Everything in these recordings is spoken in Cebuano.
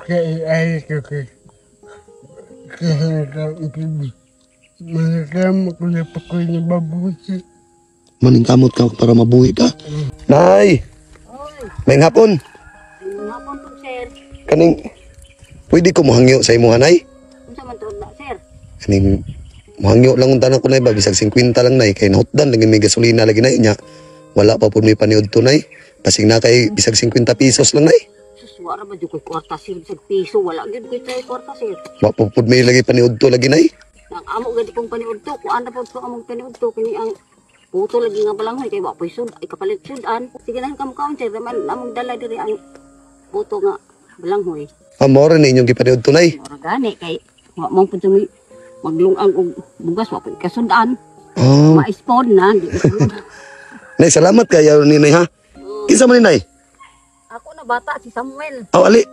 Ay ko kay Maningkamot ka para mabuhi ka. Nay! May hapon. Hapon po, sir. Kaning pwede ko mohangyo sa imuha, nay? Unsa man tuod na, sir? Kaning mohangyo lang unta ko, nay, ba bisag 50 lang, nay, kay nahutdan lagi may gasolina lagi, nay, nya. Wala pa pud may paniud to, nay. Basig na kay bisag 50 pesos lang, nay. Sus, wala ba jud koy kwarta, sir, bisag piso wala gyud koy tay kwarta, sir. Wa pa pud may lagi paniud to lagi, nay. Ang amo gani kong paniud to, kuan na pud ko among paniud to kini ang puto lagi nga balanghoy kay wa poy sud, ay kapalit sudan. Sige na kamo kaon, sir, man among dala diri ang puto nga balanghoy. Ah, mao ra ni inyong gipaniud to, nay. Ora gani kay wa man pud mi maglungang og bugas, wa poy kasudan. Oh. Ma-spawn na di ko. Nay, salamat kayo ni nay ha. Kinsa man ni nay? Ako na bata si Samuel. Aw, ali.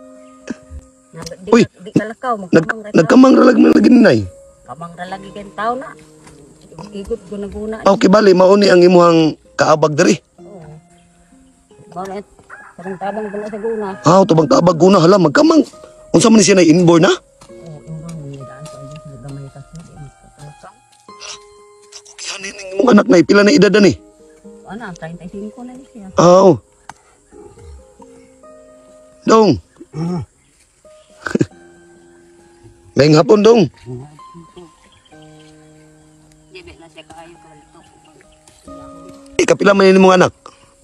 Di, Uy, di kalakaw Nag magkamang ra. nagkamang ra lagi ni nay. Kamang ra lagi kay tao na. Igot guna-guna. Aw, kibali mao ni ang imuhang kaabag diri. Oo. Mao na tabang tabang ba na sa guna. Aw, tubang kaabag guna hala magkamang. Unsa man ni siya nay inborn na? Oo, ingon ni daan sa iyo sa gamay kasi di magkakalakaw. Kihanin ning imong anak nay, pila na edad ani? Ana, 35 na ni siya. Aw. Dong. May hapon, dong. Di ba na siya kaayo kalito. Eh, kapila man ni imong anak?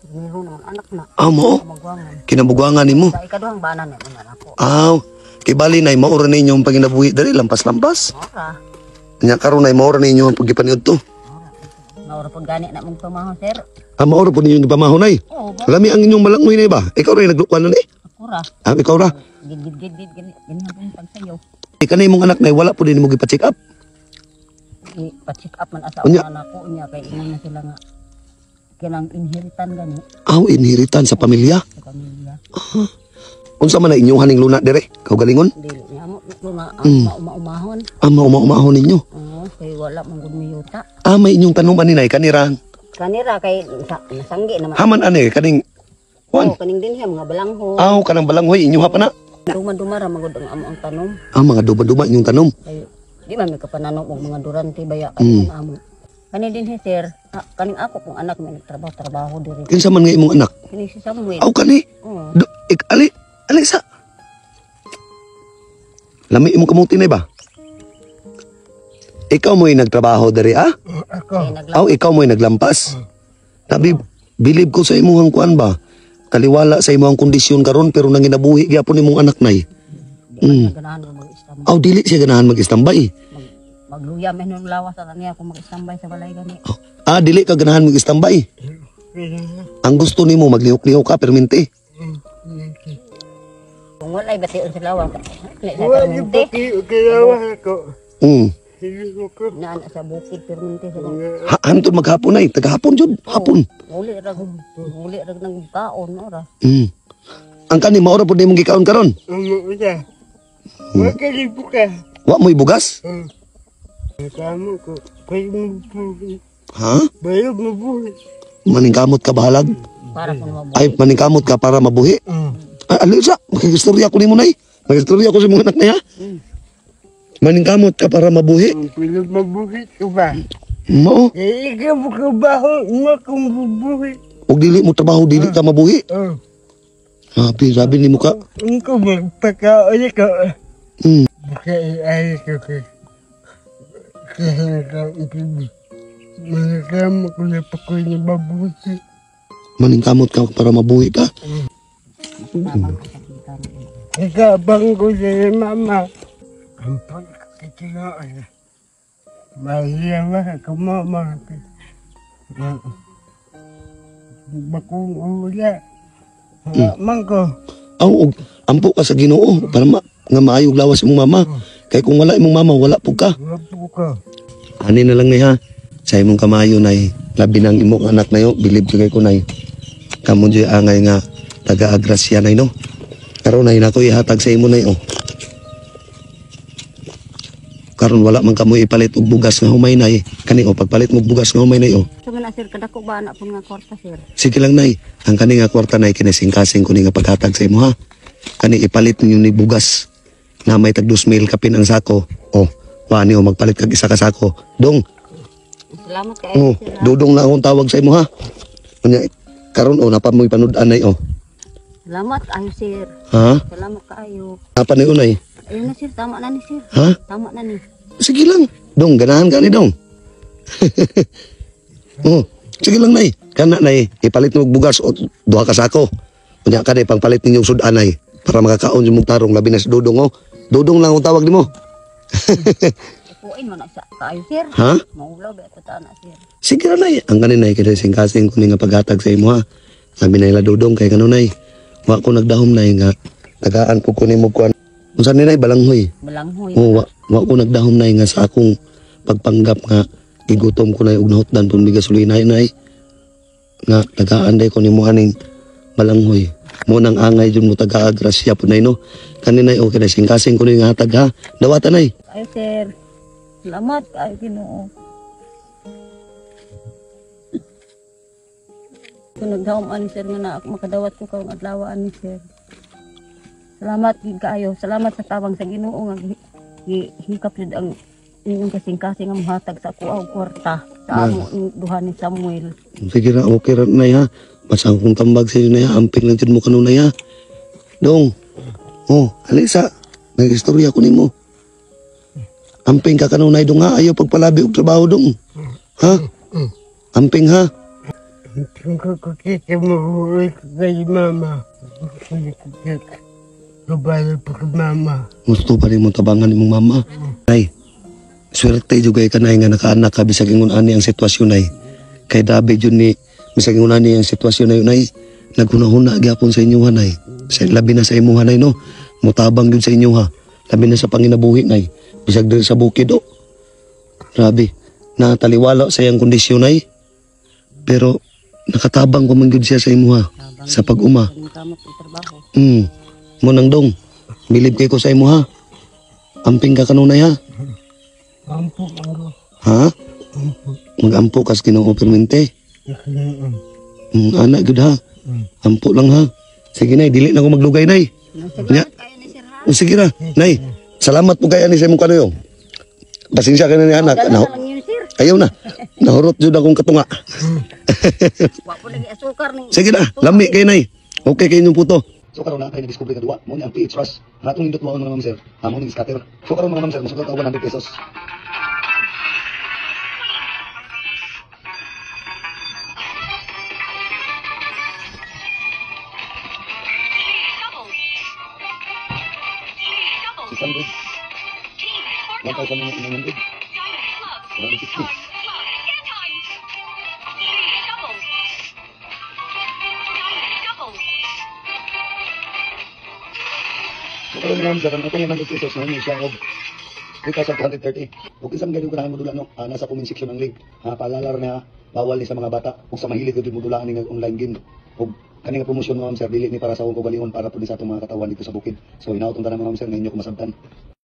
Meron naman anak na. Aw, mao. Magwangan. Kinabugwangan nimo. Sa ikaduhang bana na man ako. Aw. Kibali nay mao ra ninyo ang panginabuhi diri lampas-lampas. Ora. Nya karon nay mao ra ninyo ang paggipaniud to. Ora. Maura pud gani na mong pamahon, sir. Ah, mao ra pud ninyong gipamahon nay. Oo ba? Lami ang inyong malanghoy nay ba? Ikaw ra naglukuan na ni. Ako ra. Ah, ikaw ra. Gid gid gid gid gid gid pong pagsayo. Ika na imong anak nay wala pud nimo gipa-check up. I-check up man asa Unya. anak ko unya kay ingon na sila nga kanang inheritan gani Aw, inheritan sa pamilya. sa pamilya. Unsa man na inyong haning luna dire? Kaugalingon? Dili niya mo ko nga ang mauma-umahon. Ah, mauma-umahon ninyo. Oo, kay wala man gud miyuta. Ah, may inyong tanom ani nay kanira. Kanira kay sa, nasanggi naman. Haman ani kaning Oo, Juan. kaning din siya mga balangho. Aw, kanang balanghoy inyo ha pa na. Duma-duma ra man gud ang amo ang tanom. Ah, mga duba-duba inyong tanom. Kay di man may kapananom og mga durante baya kay ang amo. Kani din si sir, ah, kaning ako kung anak may nagtrabaho-trabaho diri. Kinsa man nga imong anak? Kini si Samuel. Aw kani. Oo. Do, ik, ali, ali sa. Lami imong kamuti na ba? Ikaw mo'y nagtrabaho diri ah? Ako. Kay nagla Aw, ikaw mo'y naglampas. Tabi, bilib ko sa imuhang kuan ba? Kaliwala sa imuhang kondisyon karon pero nanginabuhi gyapon imong anak nay. Di man siya ganahan og mag-istambay. Aw, dili siya ganahan mag-istambay. Mag, magluya man nung lawas sa niya kung mag-istambay sa balay gani. Ah, dili ka ganahan mag-istambay. Ang gusto nimo maglihok-lihok ka permente. Kung walay bation sa lawas, kani sa Wala yung permente. baki, kailangan ko. Hindi ko. Naan sa bukid permente sa Ha, hantod maghapon ay, tagahapon jud, hapon. Uli rag nang kaon ora. Ang kani mao ra pud nimong gikaon karon. Ano siya? Wala ka libo ka. Wa mo'y bugas? Kasama ko. Pwede mabuhi. Ha? Bayo mabuhi. Maningkamot ka bahalag? Para kung mabuhi. Ay, maningkamot ka para mabuhi. Ay, ali sa, makikistorya ko nimo nay. Makikistorya ko sa mga anak niya. Maningkamot ka para mabuhi. Pwede mabuhi ka ba? Mao, Eh, ikaw mo kabaho, mo kong bubuhi. og dili mo trabaho, dili ka mabuhi. Sabi, sabi ni ka. Ang ko magpakaon ko. Baka ay ko kay. Kaya ka Manakama ko na pa ko niya mabuhi. Maningkamot ka para mabuhi ka. Ikabang ko sa mama. Ang pagkakitigaan. Mahiya ba ako mama? Bakong ula. Man ko. Aw, og ampo ka sa Ginoo para nga maayog lawas imong mama. Kay kung wala imong mama, wala pud ka. Wala po ka. Ani na lang nay ha. Sa imong kamayo nay, labi nang imong anak nayo, bilib jud kay ko nay. Kamo jud angay nga taga-agrasya nay no. Karon nay nako ihatag sa imo nay oh. Karon wala man kamo ipalit og bugas nga humay nay. Kani oh pagpalit mo og bugas nga humay nay oh. Sa man sir kadako ba na pud nga kwarta sir. Sige lang nay, ang kani nga kwarta nay kinisingkasing ko ni nga paghatag sa imo ha. Kani ipalit ninyo ni bugas na may tag 2,000 kapin ang sako. Oh, wa ni oh, magpalit kag isa ka sako. Dong, Salamat kaayo oh, sir. Ha? Dudong na akong tawag sa imo ha. Unya karon oh napa mo'y panud-an nay oh. Salamat kaayo sir. Ha? Salamat kaayo. Napa ni unay? Ayun na sir, tama na ni sir. Ha? Tama na ni. Sige lang. Dong, ganahan ka ni dong. Oh, sige lang nay. Kana nay, ipalit mo og bugas o duha ka sako. Unya ka day pangpalit ninyo og sud-an nay para makakaon yung mong tarong labi na si Dudong oh. Dudong lang ang tawag nimo. Upuin mo na sa kaayo sir. Ha? Maulaw ba ito na sir. Sige ra nay. Ang kanin nay kay sing-kasing ko ni nga paghatag sa imo ha. Labi na ila Dudong kay kanunay. Wa ko nagdahom nay nga tagaan po ko nimo kuan. Unsa ni nay balanghoy? Balanghoy. Oo, wa ko nagdahom nay nga sa akong pagpanggap nga gigutom ko nay og nahutdan pun mi gasolina nay nga tagaan day ko nimo aning balanghoy. Mo nang angay jud mo tagaa grasya pud nay no. Kani nay okay na singkasing ko ni nga hatag ha. Dawatan nay. Kaayo sir. Salamat kaayo Ginoo. Kung nagdaom ani sir nga na makadawat ko karong adlaw ani sir. Salamat gid kaayo. Salamat sa tabang sa Ginoo nga gihikap jud ang inyong kasing-kasing nga mohatag sa ako og kwarta sa amo duha ni Samuel. Sige ra okay ra nay ha. Basta akong tambag sa inyo nay ha. Amping lang jud mo kanunay ha. Dong. Oh, alisa. May istorya ko nimo. Amping ka kanunay dong ha. Ayaw pagpalabi og trabaho dong. Ha? Amping ha. Kung kukita mo kay mama. Kabalo pa kay mama. Gusto pa rin mo tabangan imong mama. Nay, swerte jud kay kanay nga nakaanak ka bisag ingon ani ang sitwasyon nay. Kay grabe jud ni bisag ingon ani ang sitwasyon nay nay. Naghunahuna gyapon sa inyo ha nay. Sa labi na sa imuha nay no. Mutabang jud sa inyo ha. Labi na sa panginabuhi nay. Bisag diri sa bukid oh. Grabe. Nataliwala sa iyang kondisyon nay. Pero nakatabang ko man gyud siya sa imuha sa pag-uma. Ang kamot og trabaho. Mo nang dong. Bilib kay ko sa imo ha. Amping ka kanunay ha. Ampo ako. Ha? Ampo. Magampo kas Ginoo permente. Ana gud ha. Ampo lang ha. Sige nay, dili na ko maglugay nay. Salamat kaayo ni sir ha. O sige ra, nay. Salamat po kay ani sa imong kanayo. Pasensya ka na ni anak. Dala Na, na lang yun sir. ayaw na. Nahurot jud akong katunga. Wa po lagi asukar ni. Sige na, lami kay nay. Okay kay inyong puto. So karon na kay na-discover ka duwa, mo ni ang PH Trust. Ratong nindot mo mga ma'am sir. Amo ning scatter. So karon mga ma'am sir, mosukat ka 100 pesos. $600. 1,900. 160. So karon mga ma'am sir, ang atong 100 pesos na siya og 3,230. Ug isang gano'n ganahan mo dula no, nasa comment section ang link. Paalala ra na bawal ni sa mga bata ug sa mahilig gud mo dula ani nga online game. Ug kani nga promosyon mga ma'am sir dili ni para sa akong kaugalingon, para pud ni sa atong mga katawan dito sa bukid. So hinaot ang tanan mga ma'am sir nga inyo kumasabtan.